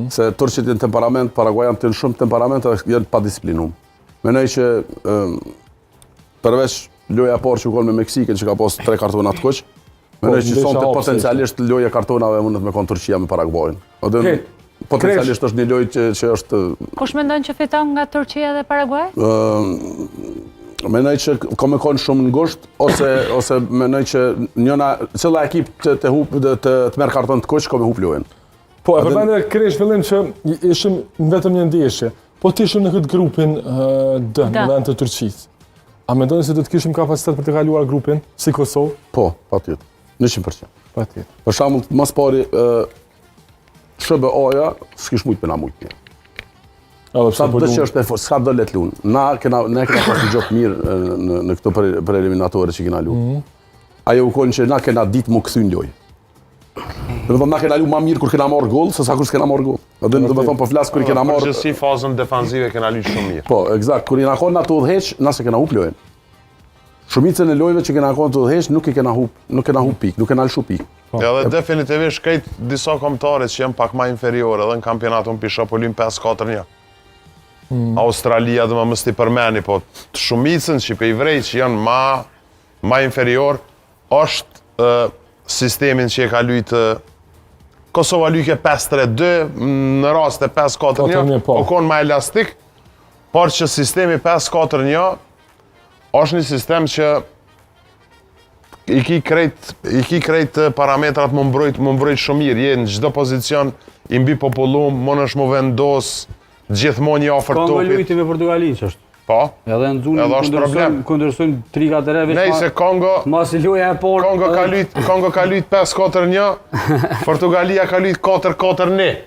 Mm. Se turqit janë temperament, paraguajanët janë shumë temperament dhe janë pa disiplinum. Mendoj që përveç loja e parë që u konë me Meksikën që ka pas tre kartona të kuq, po, mendoj që sonte potencialisht loja e kartonave mundet me konë Turqia me Paraguajin. Edhe potencialisht është një lojë që, që është... Kush mendon që fiton nga Turqia dhe Paraguaj? Mendoj që ka me konë shumë ngusht, ose, ose mendoj që njëna, cila ekip të, të, hup, të, të, të merr karton të kuq, ka me hup lojën. Po, e përmende Kresh fillim që ishim në vetëm një ndeshje. Po të ishim në këtë grupin D, në vend të Turqisë. A mendoni se do të kishim kapacitet për të kaluar grupin, si Kosovë? Po, patjetër. 100%. Patjetër. Për shembull, mas pari, SHBA-ja s'kish mujtë me na mujtë. Edhe pse Sa po do që luan. është e fortë, s'ka do let luan. Na kena ne kena pas një gjë të mirë në në këto pre, preliminatore që kena lu. Mm -hmm. Ajo u konë që na kena ditë mu kthy në lojë. Do të thonë na kena lu ma mirë kur kena marrë gol, se sa kur s'kena marrë gol. Do të thonë po flas kur kena marrë Përgjithësi fazën defanzive kena luajt shumë mirë. Po, eksakt, kur jena konë na të udhëheq, na s'e kena hup lojën. Shumicën e lojëve që kena konë të udhëheq, nuk i kena hup, nuk kena hup pikë, nuk kena lëshu pikë. Po. Edhe definitivisht krejt disa kombëtare që janë pak ma inferiore edhe në kampionat unë pisha po luajnë 5-4-1. Mm. Australia dhe më mos t'i përmeni, po të shumicën që pe i vrej që janë ma, ma inferior, është sistemin që e ka lujt Kosova lujke 5-3-2, në raste 5-4-1, po. o konë ma elastik, por që sistemi 5-4-1 është një sistem që i ki krejt, i ki krejt parametrat më mbrojt, më mbrojt shumë mirë, je në çdo pozicion i mbipopullum, munesh mu vendos, gjithmonë je afër Kongo topit. lujti me Portugalinë që është. Po. Edhe në zunë Edhe është problem. Kundërshtojnë 3-4 herë veç. Nejse Kongo Masi loja e parë. Kongo ka lujt, Kongo ka lujt 5-4-1, Portugalia ka lujt 4-4-1.